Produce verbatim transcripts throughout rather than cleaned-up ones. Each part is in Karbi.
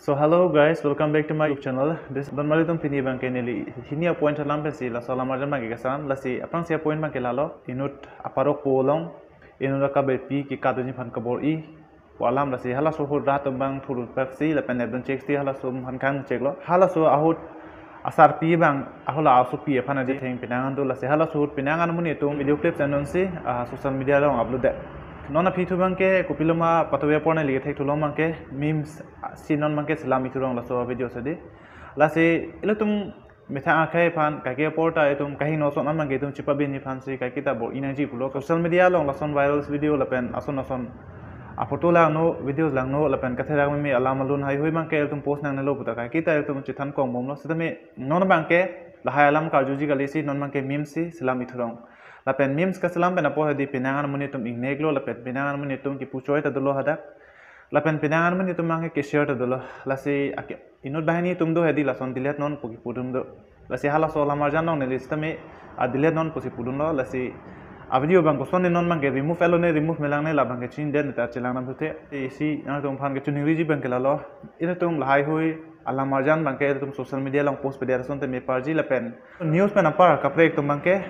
So hello guys, welcome back to my YouTube channel. This don mali tum pini abangke neli hini a-point alam pensi laso alam arjan abangke kasalam, lasi aphrangsi a-point abangke lalo, inut aparok po along, inut akabepi ke kadunji aphan kabor-i pu alam, lasi halaso ahut rat abang thurut paksi lapen nepdun cheksi halaso aphan kangcheklo. Halaso ahut asarpi abang, ahula asopi aphan adi theng penang an do, lasi halaso ahut penang an amonit atum video clips enonsi, ah, social media along upload det. Non aphi thu abangke kopiloma patuve apor neli kethek thulong abangke memes, ah, si non abangke selam ithurong laso video si di. Lasi ilitum methang akhei aphan kaike apor ta itum kahingno ason abangke itum chipabinji aphansi kaiketa bor-i nangji pulo. Social media along lason viral video lapen ason ason a-photo langno, videos langno lapen katherak meme alam alun heihui abangke itum post nangnelo puta kaiketa itum chethan kongbomlo. Sitame non abangke lahai alam karjuji kali, si non abangke memes si selam ithurong. Lapen memes kaselam pen apor hedi penang an amonit atum ingneklo lapen penang an amonit atum kipu choi ta dolo hadak. Lapen penang an amonit atum abangke ke-share ta dolo. Lasi ake inut banghini atum do hedi lason delete non pu kipu atum do. Lasi halaso alam arjan along neli sitame a-delete non pusi pudunlo, lasi a-video abang koson ne non abangke remove elo ne remove melang ne labangke chinine ta chelang nam thute. Isi nangtum aphan kechoningriji abangke lalo, ilitum laheihui alam arjan abangke ilitum social media along post pede asonte meparji lapen news pen apar kaprek atum abangke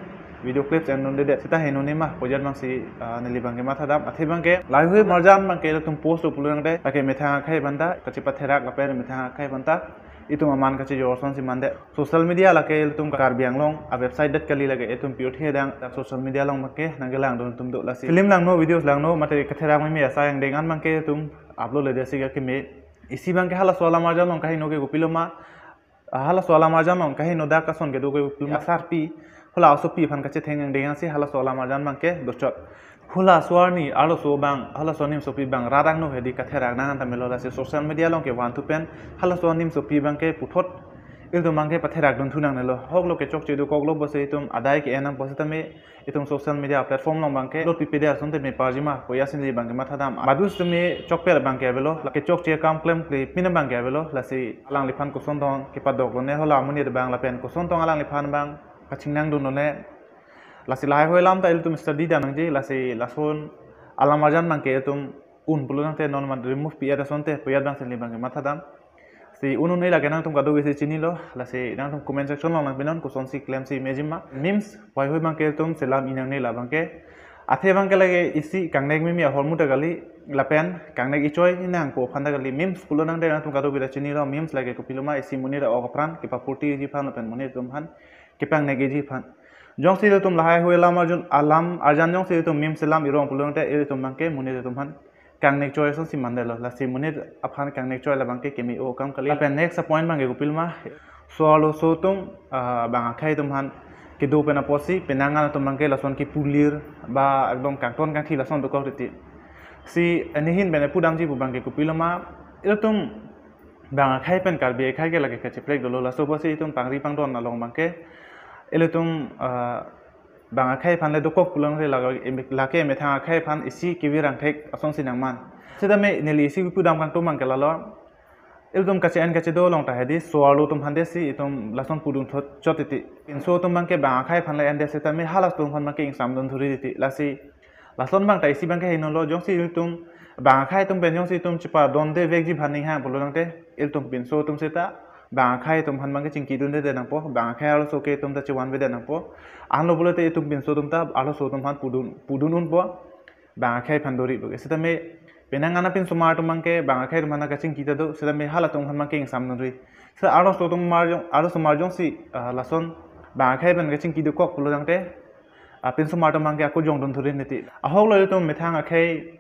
video clips endundedet, seta heno ne ma pu ajat abangsi, ah, neli abangke mathadam. Athe abangke laheihui alam arjan abangke ilitum post lo pulo tangte, lake methang akhei aphan ta kachepatherak lapen methang akhei aphan ta itum aman kachejor asonsi mande. Social media lake ilitum Karbi Anglong a-website det kali, lake itum pirthe adang social media along abangke nangkelangdun atum do, lasi film langno, videos langno mate katherak meme asai angdeng an abangke itum upload ledetsi kakeme. Isi abangke halaso alam arjan along kahingno ke kopiloma, ah, halaso alam arjan along kahingno dak ason kedo ke kopiloma, asarpi hula asopi aphan kachetheng angdeng ansi halaso alam arjan abangke dochot. Hula so arni arloso abang, halaso nimsopi abang rat angno hedi katherak nang an ta melo, lasi social media along kevan thu pen halaso nimsopi abangke puthot ilitum abangke patherak dunthu nangnelo. Ahoklo kechokche dokoklo pusi itum adai ke-en nangpo, sitame itum social media platform along abangke upload pipede asonte meparji ma pu ajat si neli abangke mathadam. Badus tumi chokpet abangke avelo, la kechokche akam klemkle pin abangke avelo, lasi alangliphan koson tong kepadoklo ne hula amonit abang lapen koson tong alangliphan abang kachingnangdunlo ne. Lasi laheihui alam ta ilitum study dam nangji, lasi lason alam arjan abangke itum un pulo tangte non man remove pi-et asonte pu ajat abangsi neli abangke mathadam. Si un un-e lake nangtum kadokave si chinilo, lasi nangtum comment section along nangpinon kosonsi klemsi meji ma. Memes heihui abangke itum selam-i nangne labangke. Athe abangke lake isi kangnek meme ahormu ta kali lapen kangnek ichoi nangpo aphan ta kali. Memes pulo tangte nangtum kadokave ta chinilo, memes lake kopiloma isi monit a-ok apran kepapurtiji aphan lapen monit atum aphan kepangnek-iji aphan. Jongsi ilitum laheihui alam arjan, alam arjan jongsi ilitum memes selam irong pulo tangte ilitum abangke monit atum aphan kangnek choi asonsi mandetlo, lasi monit aphan kangnek choi labangke keme-o akam kali. Lapen next a-point abangke kopiloma, so-arloso atum, ah, bang akhei atum aphan kedo pen apotsi penang an atum abangke lason kipulir ba ekdom kangton kangthi lason dokok titi. Si nehin pen pudamji pu abangke kopiloma, ilitum bang akhei pen Karbi akhei ke lake kacheprek dolo, laso apotsi itum pangri pangdon along abangke ilitum, ah, bang akhei aphan le dokok pulo tangte lake, lake methang akhei aphan isi kevir angthek asonsi nangman. Sitame neli isi pudam kangtung abangke lalo, ilitum kache-en kachedo along ta hedi so-arlo atum aphan desi itum lason pudun thot chot titi. Pinso atum abangke bang akhei aphan le endet, sitame halaso atum aphan abangke ingsamdun thuri titi. Lasi lason abang ta isi abangke hinolo, jongsi ilitum bang akhei atum pen jongsi itum chepadondevekji aphan ninghang pulo tangte ilitum pinso atum seta bang akhei atum aphan abangke chingkidundedet nangpo, bang akhei arloso ke itum ta chevanvedet nangpo. Anlo pulote itum pinso atum ta arloso atum aphan pudun, pudun unpo, bang akhei aphan dori puke. Sitame penang an apinsomar atum abangke bang akhei atum aphan kachingki ta do, sitame halatum aphan abangke ingsamdunri. Seta arloso atum mar jong, arlosomar jongsi, ah, lason bang akhei pen kachingki dokok pulo tangte apinsomar atum abangke ako jongdun thuri titi. Ahoklo itum methang akhei,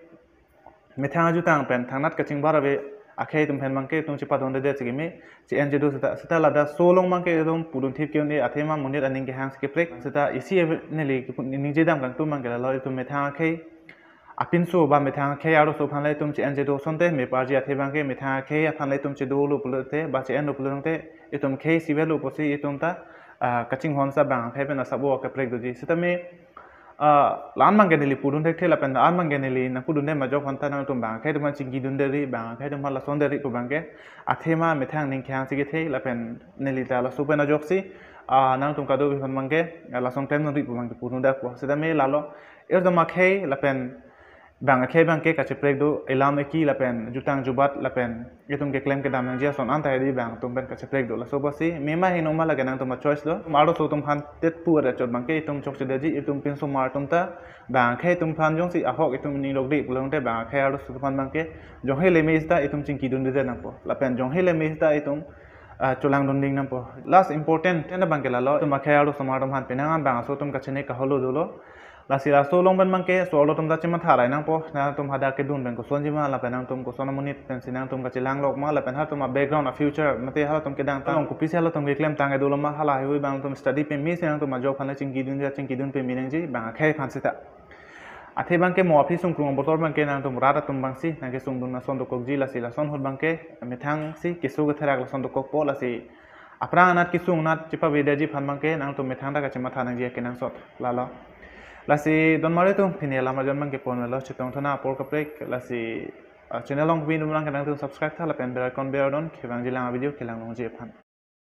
methang ajutang pen thangnat kachingbar ave akhei atum pen abangke itum chepadondedet si keme, che-en chedo seta, seta ladak so along abangke itum pudun thip ke-un-e, athema monit aning kehang si keprek. Seta isi ave neli kipu ningje dam kangtung abangke lalo, itum methang akhei apinso ba methang akhei arloso aphan le itum che-en chedo asonte meparji, athe abangke methang akhei aphan le itum chedolo pulote ba che-enlo pulo tangte itum khei isivet lo pusi itum ta, ah, kachinghon sa bang akhei pen asabo kaprek doji. Sitame, ah, la-an abangke neli pudun thekthe lapen la-an abangke neli nangpudunde ma ajok aphan ta nangtum bang akhei atum aphan chingkidunderi, bang akhei atum aphan lasonderi pu abangke athema methang ning kehang si kethe lapen neli ta laso pen ajoksi, ah, nangtum kadokave aphan abangke, ah, lason klemdunri pu abangke pudun dakpo. Sitame lalo, ilitum akhei lapen Bang akhei abangke kacheprek do, elam eki lapen jutang jubat lapen itum keklem kedam nangji ason anta hedi bang atum pen kacheprek do. Laso apotsi mema heno ma lake nangtum a-choice lo. Arloso atum aphan tet pu arachot abangke itum chokchedetji, itum pinsomar atum ta bang akhei atum aphan jongsi ahok itum ning lokdi pulote bang akhei arloso atum aphan abangke jonghe leme sita itum chingkidunde nangpo. Lapen jonghe leme sita itum ah, cholangdun ding nangpo. Last important ena abangke lalo, itum akhei arlosomar atum aphan penang an bang aso atum kachini kaholo dolo. Lasi laso along pen abangke so arlo atum ta chematha rai nangpo, nangtum hadak kedun pen kosonji ma, lapen nangtum koson amonit pensi nangtum kachelang lok ma, lapen halatum a-background a-future mate halatum kedang ta along kopisi halatum keklem tang kedo lo ma, hala heihui abang atum study pemesi nangtum a-job aphan le chingkidun ja chingkidun peme nangji bang akhei aphan sita. Athe abangke mo aphi sungkrung abotor abangke nangtum rat atum abangsi nangkesungdun ason dokokji, lasi lason ahut abangke methang si keso ketherak lason dokokpo, lasi aphrang anat kesung anat chepavedetji aphan abangke nangtum methang ta kachematha nangji akenangsot lalo. Lasi donmari atum pini alam arjan abangke ponlo, chetongthu nang apor kaprek, lasi ah, channel along pini abangke nangtum subscribe tha lapen bell icon berdon, kevangjilang a-video kelang longji aphan.